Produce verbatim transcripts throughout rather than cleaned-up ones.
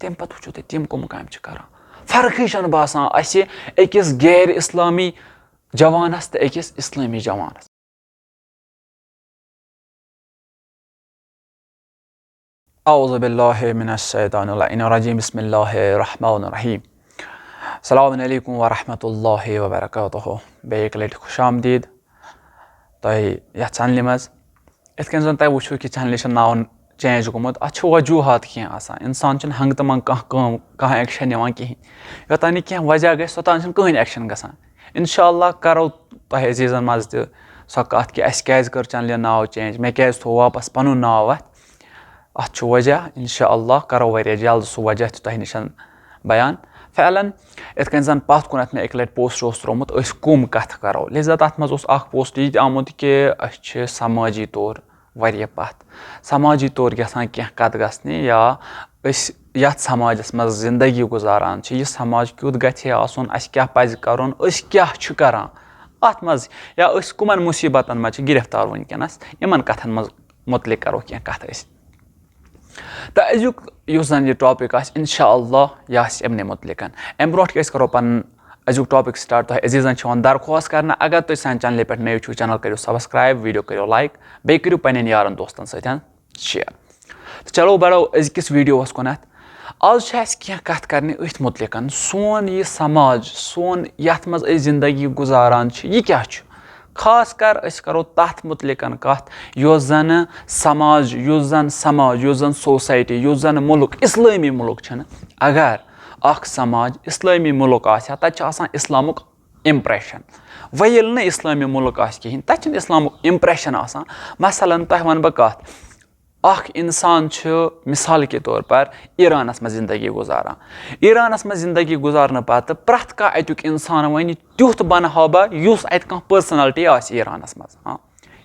تَمہِ پَتہٕ وٕچھِو تُہۍ تِم کٕم کامہِ چھِ کران۔ فرقٕے چھَنہٕ باسان اَسہِ أکِس غیر اِسلامی جوانَس تہٕ أکِس اِسلٲمی جوانَس۔ اعوذ باللہ من الشیطان اللعین الرجیم، بسم اللہ الرحمن الرحیم۔ السلام علیکم ورحمۃ اللہ وبرکاتہ۔ بیٚیہِ اَکہِ لَٹہِ خوش آمدید تۄہہِ یَتھ چینلہِ منٛز۔ یِتھ کٔنۍ زَن تۄہہِ وٕچھِو کہِ چینلہِ چھُ ناو چینج گوٚمُت، اَتھ چھِ وجوٗہات کینٛہہ آسان۔ اِنسان چھُنہٕ ہنٛگہٕ تہٕ منٛگہٕ کانٛہہ کٲم، کانٛہہ ایکشن نِوان کِہیٖنۍ۔ یوٚتام نہٕ کینٛہہ وجہ گژھِ، توٚتام چھُنہٕ کٕہٕنۍ ایکشن گژھان۔ اِنشاء اللہ کَرو تۄہہِ عزیٖزَن منٛز تہِ سۄ کَتھ کہِ اَسہِ کیٛازِ کٔر چینلہِ ناو چینج، مےٚ کیٛازِ تھوٚو واپَس پَنُن ناو اَتھ۔ اَتھ چھُ وجہ، اِنشاء اللہ کَرو واریاہ جلد سُہ وجہ تہِ تۄہہِ نِش بیان۔ فعلاً یِتھ کٔنۍ زَن پَتھ کُنَتھ مےٚ اَکہِ لَٹہِ پوسٹ اوس ترٛوومُت، أسۍ کٕم کَتھٕ کَرو، لہذا تَتھ منٛز اوس اَکھ پوسٹ یہِ تہِ آمُت کہِ أسۍ چھِ سمٲجی طور واریاہ پَتھ۔ سماجی طور گژھان کینٛہہ کَتھ گژھنہِ یا أسۍ یَتھ سماجَس منٛز زندگی گُزاران چھِ، یہِ سماج کیُتھ گژھِ ہے آسُن، اَسہِ کیٛاہ پَزِ کَرُن، أسۍ کیٛاہ چھِ کَران اَتھ منٛز، یا أسۍ کٕمَن مُصیٖبتَن منٛز چھِ گِرفتار وٕنکیٚنَس، یِمَن کَتھَن منٛز مُتعلِق کَرو کینٛہہ کَتھٕ أسۍ۔ تہٕ أزیُک یُس زَن یہِ ٹاپِک آسہِ، اِنشاء اللہ یہِ آسہِ یِمنٕے مُتعلِقَن۔ اَمہِ برونٛٹھ کہِ أسۍ کَرو پَنُن أزیُک ٹاپِک سٹارٹ، تۄہہِ عزیٖزَن چھِ یِوان درخواست کَرنہٕ، اگر تُہۍ سانہِ چینلہِ پٮ۪ٹھ نٔوۍ چھِو، چینل کٔرِو سبسکرائب، ویڈیو کٔرِو لائک، بیٚیہِ کٔرِو پنٛنٮ۪ن یارَن دوستَن سۭتۍ شیئر۔ تہٕ چلو بڑو أزکِس ویڈیوَس کُنَتھ۔ آز چھِ اَسہِ کینٛہہ کَتھ کَرنہِ أتھۍ مُتعلِقَن، سون یہِ سماج، سون یَتھ منٛز أسۍ زندگی گُزاران چھِ، یہِ کیٛاہ چھُ؟ خاص کر أسۍ کَرو تَتھ مُتعلِقَن کَتھ یۄس زَنہٕ سماج، یُس زَن سماج، یُس زَن سوسایٹی، یُس زَن مُلک، اِسلٲمی مُلک چھِنہٕ۔ اگر اَکھ سماج اِسلٲمی مُلک آسہِ ہا، تَتہِ چھِ آسان اِسلامُک اِمپرٛیشَن۔ وۄنۍ ییٚلہِ نہٕ اِسلٲمی مُلک آسہِ کِہیٖنۍ، تَتہِ چھِنہٕ اِسلامُک اِمپرٛیشَن آسان۔ مثلاً تۄہہِ وَنہٕ بہٕ کَتھ، اَکھ اِنسان چھُ مِثال کے طور پر ایٖرانَس منٛز زندگی گُزاران۔ ایٖرانَس منٛز زندگی گُزارنہٕ پَتہٕ پرٛٮ۪تھ کانٛہہ اَتیُک اِنسان وَنہِ، تیُتھ بَنہٕ ہا بہٕ، یُس اَتہِ کانٛہہ پٔرسَنَلٹی آسہِ ایٖرانَس منٛز۔ ہاں،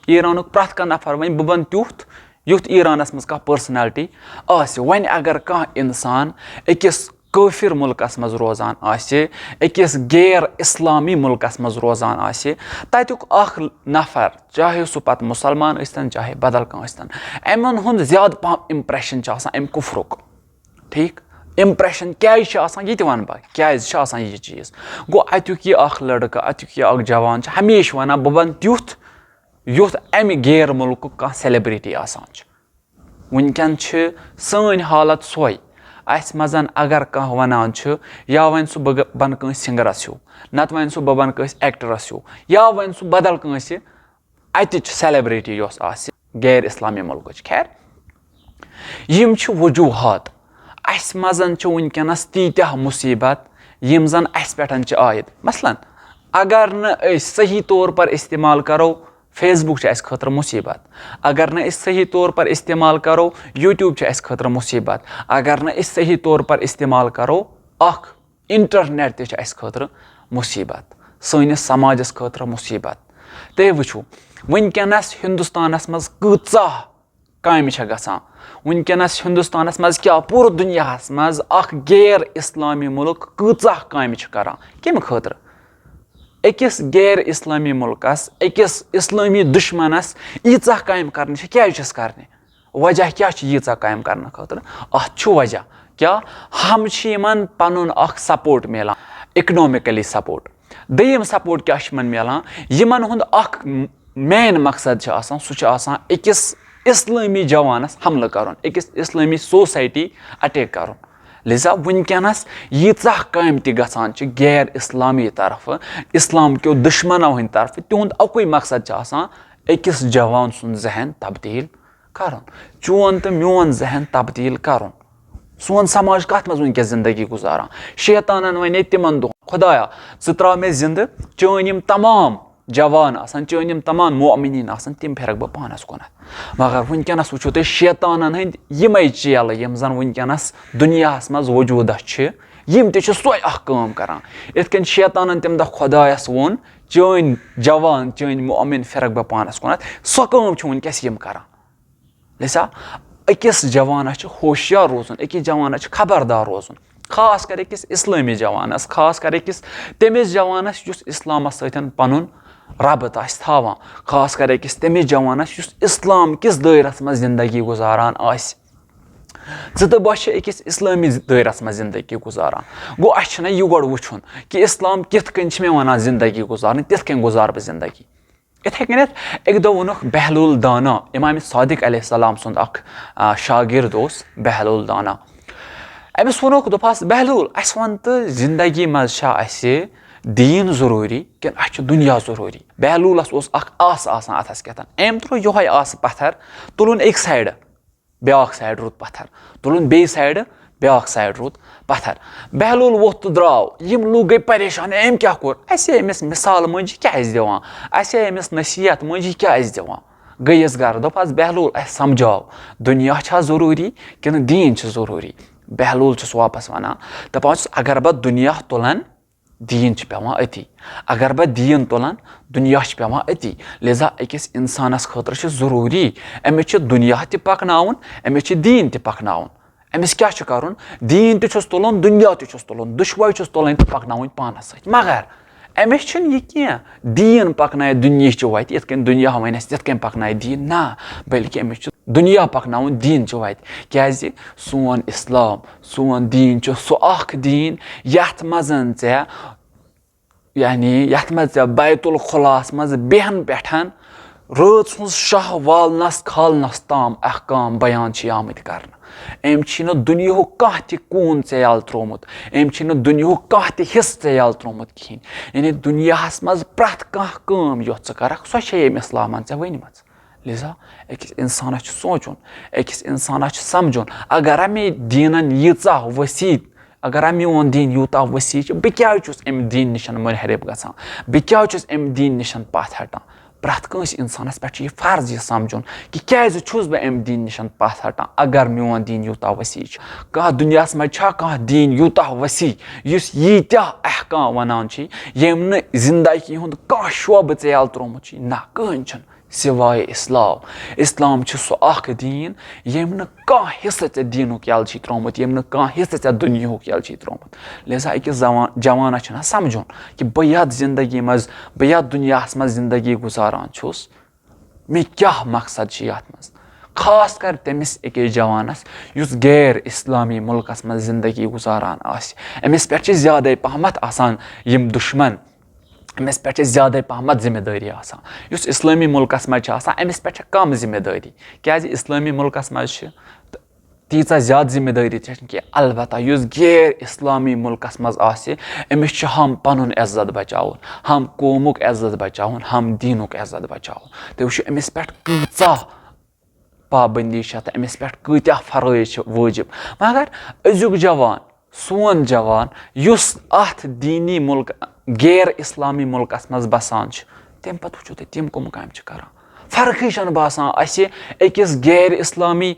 ایٖرانُک پرٛٮ۪تھ کانٛہہ نفر وَنہِ، بہٕ بَنہٕ تیُتھ، یُتھ ایٖرانَس منٛز کانٛہہ پٔرسَنَلٹی آسہِ۔ وۄنۍ اگر کانٛہہ اِنسان أکِس کٲفِر مُلکَس منٛز روزان آسہِ، أکِس غیر اِسلامی مُلکَس منٛز روزان آسہِ، تَتیُک اَکھ نفر، چاہے سُہ پَتہٕ مُسلمان ٲسۍتَن، چاہے بدل کانٛہہ ٲسۍتَن، یِمَن ہُنٛد زیادٕ پَہَم اِمپرٛیشَن چھُ آسان اَمہِ کُفرُک۔ ٹھیٖک؟ اِمپرٛیشَن کیٛازِ چھُ آسان، یہِ تہِ وَنہٕ بہٕ، کیٛازِ چھُ آسان یہِ چیٖز۔ گوٚو، اَتیُک یہِ اَکھ لٔڑکہٕ، اَتیُک یہِ اَکھ جوان چھُ ہمیشہِ وَنان، بہٕ بَنہٕ تیُتھ، یُتھ اَمہِ غیر مُلکُک کانٛہہ سیلبریٹی آسان چھُ۔ وٕنکٮ۪ن چھِ سٲنۍ حالت سۄے۔ اَسہِ منٛز اگر کانٛہہ وَنان چھُ، یا وَنہِ سُہ بہٕ بَنہٕ کٲنٛسہِ سِنٛگرَس ہیوٗ، نَتہٕ وَنہِ سُہ بہٕ بَنہٕ کٲنٛسہِ ایکٹرَس ہیوٗ، یا وَنہِ سُہ بدل کٲنٛسہِ اَتِچ سیلبریٹی یۄس آسہِ غیر اِسلامی مُلکٕچ۔ خیر، یِم چھِ وجوٗہات۔ اَسہِ منٛز چھِ وٕنکٮ۪نَس تیٖتیٛاہ مُصیٖبت، یِم زَن اَسہِ پٮ۪ٹھ چھِ عٲید۔ مثلاً، اگر نہٕ أسۍ صحیح طور پر استعمال کَرو، Facebook چھِ اَسہِ خٲطرٕ مُصیٖبت۔ اگر نہٕ أسۍ صحیح طور پر استعمال کَرو، YouTube چھِ اَسہِ خٲطرٕ مُصیٖبت۔ اگر نہٕ أسۍ صحیح طور پر استعمال کَرو، اَکھ انٹرنیٹ تہِ چھِ اَسہِ خٲطرٕ مُصیٖبت، سٲنِس سماجَس خٲطرٕ مُصیٖبت۔ تُہۍ وٕچھِو، وٕنکٮ۪نَس ہِندُستانَس منٛز کۭژاہ کامہِ چھےٚ گژھان۔ وٕنکٮ۪نَس ہِندُستانَس منٛز کیٛاہ، پوٗرٕ دُنیاہَس منٛز اَکھ غیر اِسلامی مُلک کۭژاہ کامہِ چھِ کَران۔ کَمہِ خٲطرٕ؟ أکِس غیر اِسلٲمی مُلکَس، أکِس اِسلٲمی دُشمَنَس ییٖژاہ کامہِ کَرنہِ چھِ، کیٛازِ چھِس کَرنہِ؟ وجہ کیٛاہ چھُ ییٖژاہ کامہِ کرنہٕ خٲطرٕ؟ اَتھ چھُ وجہ کیٛاہ؟ ہم چھِ یِمن پنُن اکھ سپورٹ میلان، اکنامکلی سپورٹ۔ دوٚیِم سپورٹ کیٛاہ چھُ یِمن میلان؟ یِمن ہُنٛد اکھ مین مقصد چھُ آسان، سُہ چھُ آسان أکِس اسلٲمی جوانس حملہٕ کرُن، أکِس اسلٲمی سوسایٹی اٹیک کرُن۔ لہذا وٕنکیٚنس ییٖژاہ کامہِ تہِ گژھان چھِ غیر اسلامی طرفہٕ، اسلام کیو دُشمنو ہٕنٛدِ طرفہٕ، تِہُنٛد اکُے مقصد چھُ آسان أکِس جوان سُنٛد ذہن تبدیل کرُن، چون تہٕ میون ذہن تبدیل کرُن۔ سون سماج کتھ منٛز وٕنکیٚس زندگی گُزاران؟ شیطانن ونے تِمن دۄہن، خدایا، ژٕ تراو مےٚ زندٕ، چٲنۍ یِم تمام جوان آسن، چٲنۍ یِم تمام مؤمنین آسن، تِم پھرکھ بہٕ پانس کُنتھ۔ مگر وٕنکیٚنس وٕچھِو تُہۍ شیطانن ہٕنٛدۍ یِمے چیلہٕ، یِم زن وٕنکیٚنس دُنیاہس منٛز وجوٗدس چھِ، یِم تہِ چھِ سۄے اکھ کٲم کران۔ یِتھ کٔنۍ شیطانن تمہِ دۄہ خدایس ووٚن، چٲنۍ جوان، چٲنۍ مؤمن پھرکھ بہٕ پانس کُنتھ، سۄ کٲم چھِ وٕنکیٚس یِم کران۔ لہذا أکِس جوانس چھُ ہوشیار روزُن، أکِس جوانس چھُ خبردار روزُن، خاص کر أکِس اسلٲمی جوانس، خاص کر أکِس تٔمِس جوانس یُس اسلامس سۭتۍ پنُن ربط آسہِ تھاوان، خاص کر أکِس تٔمِس جوانس یُس اسلام کِس دٲیرس منٛز زندگی گُزاران آسہِ۔ ژٕ تہٕ بہٕ چھِ أکِس اسلٲمی دٲیرس منٛز زندگی گُزاران۔ گوٚو، اسہِ چھُنہ یہِ گۄڈٕ وٕچھُن کہِ اسلام کِتھ کٔنۍ چھِ مےٚ ونان زندگی گُزارٕنۍ، تِتھ کٔنۍ گُزارٕ بہٕ زندگی۔ یِتھے کٔنٮ۪تھ اکہِ دۄہ ووٚنُکھ بہلول دانا، امام صادق علیہ السلام سُنٛد اکھ، آ، شاگرد اوس بہلول دانا۔ أمِس ووٚنُکھ، دوٚپہَس، بہلول، اسہِ وَن تہٕ، زندگی منٛز چھا اسہِ دیٖن ضروٗری کِنہٕ اسہِ چھُ دُنیا ضروٗری؟ بہلولس اوس اکھ آسہٕ آسان اتھس کٮ۪تھ۔ أمۍ ترٛوو یِہوے آسہٕ پتھر، تُلُن أکۍ سایڈٕ، بیٛاکھ سایڈ روٗد پتھر، تُلُن بیٚیہِ سایڈٕ، بیٛاکھ سایڈ روٗد پتھر۔ بہلول ووٚتھ تہٕ درٛاو۔ یِم لوٗکھ گٔے پریشان، أمۍ کیٛاہ کوٚر؟ اسہِ ہے أمِس مثال مٔنٛزۍ کیٛازِ دِوان؟ اسہِ ہے أمِس نصیحت مٔنٛزۍ کیٛازِ دِوان؟ گٔیَس گرٕ، دوٚپہَس، بہلول، اسہِ سمجھاو، دُنیا چھا ضروٗری کِنہٕ دیٖن چھُ ضروٗری؟ بہلول چھُس واپس ونان، دپان چھُس، اگر بہٕ دُنیا تُلن، دیٖن چھُ پٮ۪وان أتی۔ اگر بہٕ دیٖن تُلن، دُنیا چھُ پٮ۪وان أتی۔ لہذا أکِس اِنسانس خٲطرٕ چھُ ضروٗری، أمِس چھُ دُنیا تہِ پکناوُن، أمِس چھُ دیٖن تہِ پکناوُن۔ أمِس کیٛاہ چھُ کرُن؟ دیٖن تہِ چھُس تُلُن، دُنیا تہِ چھُس تُلُن، دُشوے چھُس تُلٕنۍ تہٕ پکناوٕنۍ پانس سۭتۍ۔ مگر أمِس چھُنہٕ یہِ کینٛہہ، دیٖن پکنایہِ دُنیہچہِ وتہِ، یِتھ کٔنۍ دُنیا وَنٮ۪س تِتھ کٔنۍ پکنایہِ دیٖن، نہ، بلکہِ أمِس چھُ دُنیا پکناوُن دیٖنچہِ وتہِ۔ کیٛازِ؟ سون اسلام، سون دیٖن چھُ سُہ اکھ دیٖن یتھ منٛز ژےٚ، یعنی یتھ منٛز ژےٚ بیت الخلاہس منٛز بیہن پٮ۪ٹھ رٲژ ہٕنٛز شاہ والنس کھالنس تام احکام بیان چھِ آمٕتۍ کرنہٕ۔ أمۍ چھُنہٕ دُنیاہُک کانٛہہ تہِ کوٗن ژےٚ یلہٕ ترٛوومُت، أمۍ چھُنہٕ دُنیاہُک کانٛہہ تہِ حصہٕ ژےٚ یلہٕ ترٛوومُت کِہینۍ۔ یعنی دُنیاہس منٛز پرٛٮ۪تھ کانٛہہ کٲم یۄس ژٕ کرکھ، سۄ چھے أمۍ اسلامن ژےٚ ؤنمٕژ۔ لہذا أکِس اِنسانَس چھُ سونٛچُن، أکِس اِنسانَس چھُ سَمجھُن، اگر مےٚ دیٖنَن ییٖژاہ وسیع، اگر میون دیٖن یوٗتاہ وسیع چھُ، بہٕ کیٛازِ چھُس اَمہِ دیٖنہٕ نِش منحرف گژھان؟ بہٕ کیٛازِ چھُس اَمہِ دیٖنہٕ نِش پَتھ ہٹان؟ پرٛٮ۪تھ کٲنٛسہِ اِنسانَس پٮ۪ٹھ چھُ یہِ فرض یہِ سَمجھُن کہِ کیٛازِ چھُس بہٕ اَمہِ دیٖنہٕ نِش پَتھ ہٹان، اگر میون دیٖن یوٗتاہ وسیع چھُ؟ کانٛہہ دُنیاہَس منٛز چھا کانٛہہ دیٖن یوٗتاہ وسیع یُس ییٖتیٛاہ احکام وَنان چھُ، ییٚمۍ نہٕ زِندگی ہُنٛد کانٛہہ شعبہٕ ژےٚ یَلہٕ ترٛوومُت چھُ؟ نہ، کٕہٕنۍ چھُنہٕ۔ سوائے اسلام۔ اسلام چھُ سُہ اکھ دیٖن ییٚمۍ نہٕ کانٛہہ حصہٕ ژےٚ دیٖنُک یلہٕ چھُے ترٛوومُت، ییٚمۍ نہٕ کانٛہہ حصہٕ ژےٚ دُنیاہُک یلہٕ چھُے ترٛوومُت۔ لہذا أکِس زوان-، جوانس چھُنہ سمجھُن کہِ بہٕ یتھ زندگی منٛز، بہٕ یتھ دُنیاہس منٛز زندگی گُزاران چھُس، مےٚ کیٛاہ مقصد چھُ یتھ منٛز؟ خاص کر تٔمِس أکِس جوانس یُس غیر اسلامی ملکس منٛز زندگی گُزاران آسہِ، أمِس پٮ۪ٹھ چھِ زیادے پہمتھ آسان یِم دُشمن، أمِس پٮ۪ٹھ چھِ زیادَے پَہمَتھ ذمہٕ دٲری آسان۔ یُس اِسلٲمی مُلکَس منٛز چھِ آسان، أمِس پٮ۪ٹھ چھِ کَم ذمہٕ دٲری، کیٛازِ اِسلٲمی مُلکَس منٛز چھِ تہٕ تیٖژاہ زیادٕ ذمہٕ دٲری تہِ چھَنہٕ کینٛہہ۔ البتہ یُس غیر اِسلٲمی مُلکَس منٛز آسہِ، أمِس چھُ ہم پَنُن عزت بَچاوُن، ہم قومُک عزت بَچاوُن، ہم دیٖنُک عزت بَچاوُن۔ تُہۍ وٕچھِو، أمِس پٮ۪ٹھ کۭژاہ پابندی چھےٚ تہٕ أمِس پٮ۪ٹھ کۭتیٛاہ فرٲیض چھِ وٲجِب۔ مگر أزیُک جوان، سون جوان، یُس اَتھ دیٖنی مُلک، غیر اِسلامی مُلکَس منٛز بَسان چھُ، تَمہِ پَتہٕ وٕچھِو تُہۍ تِم کٕم کامہِ چھِ کَران۔ فرقٕے چھَنہٕ باسان اَسہِ أکِس غیر اِسلامی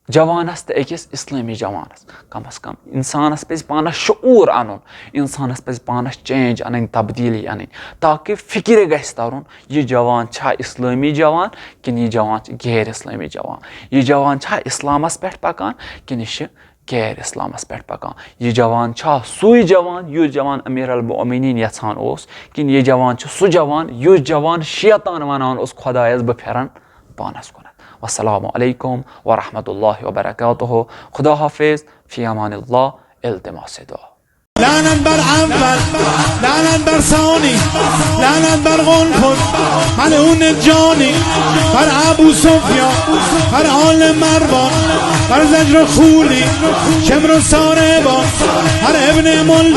جوانَس تہٕ أکِس اِسلٲمی جوانَس۔ کم از کم اِنسانَس پَزِ پانَس شعوٗر اَنُن، اِنسانَس پَزِ پانَس change اَنٕنۍ، تبدیٖلی اَنٕنۍ، تاکہِ فِکرِ گژھِ تَرُن، یہِ جوان چھا اِسلٲمی جوان کِنہٕ یہِ جوان چھِ غیر اِسلٲمی جوان؟ یہِ جوان چھا اِسلامَس پٮ۪ٹھ پَکان کِنہٕ یہِ چھِ غیر اِسلامَس پٮ۪ٹھ پَکان؟ یہِ جوان چھا سُے جوان، یُس جوان امیر المؤمنین یَژھان اوس، کِنہٕ یہِ جوان چھُ سُہ جوان، یُس جوان شیطان وَنان اوس خۄدایَس، بہٕ پھِرَن پانَس کُنَتھ؟ والسلام علیکم ورحمۃ اللہ وبرکاتہ۔ خدا حافظ، فی امان اللہ، التماس دعا۔ لعنت بر اول، لعنت بر ثانی، لعنت بر قنفذ، ملعون جانی، بر ابو سفیان، بر آل مروان، بر زجر و خولی، شمر و ساربان، بر ابن ملجم.